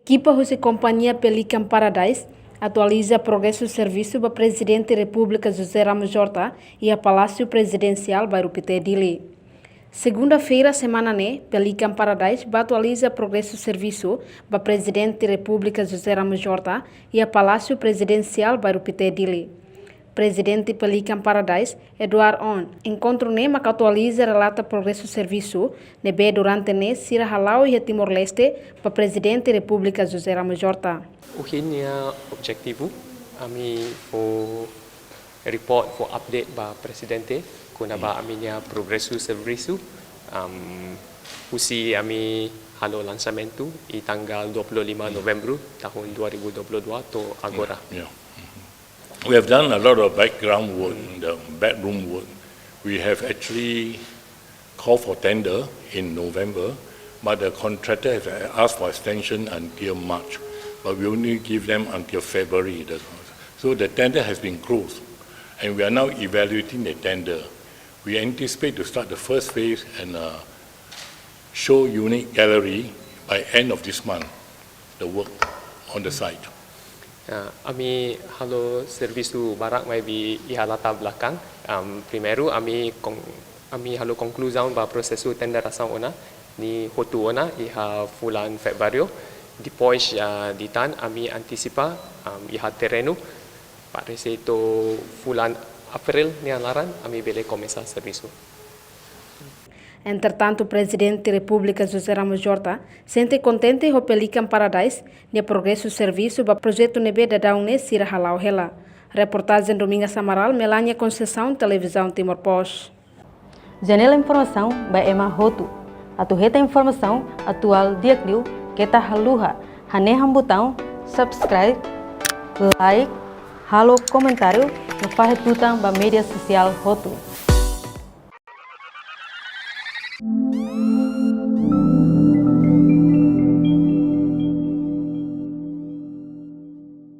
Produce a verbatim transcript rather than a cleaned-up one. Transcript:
Ekipa husi kompañia Pelican Paradise atualiza progresu servisu ba Prezidente Repúblika José Ramos Horta iha Palásiu Prezidensiál, Bairru Pité, Dili. Segunda-feira semana ne'e, Pelican Paradise bá atualiza progresu servisu ba Prezidente Repúblika José Ramos Horta iha Palásiu Prezidensiál, Bairru Pité, Dili. Prezidente Pelican Paradise, Edward On, enkontru ne'e maka atualiza relata progresu servisu ne'ebé durante ne'e sira hala'o iha Timor-Leste ba Prezidente Repúblika José Ramos Horta. Ohin nia objetivu ami fó report, fó update ba Prezidente kona-ba ami-nia progresu servisu, am, husi ami halo lansamentu iha tanggal dua puluh lima Novembru tahun dua ribu dua puluh dua to'o agora. Yeah. We have done a lot of background work, the backroom work. We have actually called for tender in November, but the contractor has asked for extension until March, but we only give them until February. The, so the tender has been closed, and we are now evaluating the tender. We anticipate to start the first phase and, uh, show unit gallery by end of this month, the work on the site. Ya, ami halo servisu barak maibé iha latar belakang. Am, primeiru, ami kon-, ami halo konkluzaun ba prosesu tenderasaun ona, ne'e hotu ona iha fulan Fevereiru. Depois, ah, de tan, ami antisipa, am, iha terrenu, parese to'o fulan Abril nia laran, ami bele komesa servisu. Entretantu, Prezidente Repúblika José Ramos Horta sente kontente ho Pelican Paradise nia progresu servisu ba projetu ne'ebé daudaun ne'e sira hala'o hela. Reportajen Domingas Amaral, Melania Conceição, Televizaun Timor Post. Janela informasaun ba ema hotu. Atu hetan informasaun atuál di'ak liu, keta haluha hanehan butaun subscribe, like, halo komentáriu no fahe tutan ba média sosiál hotu.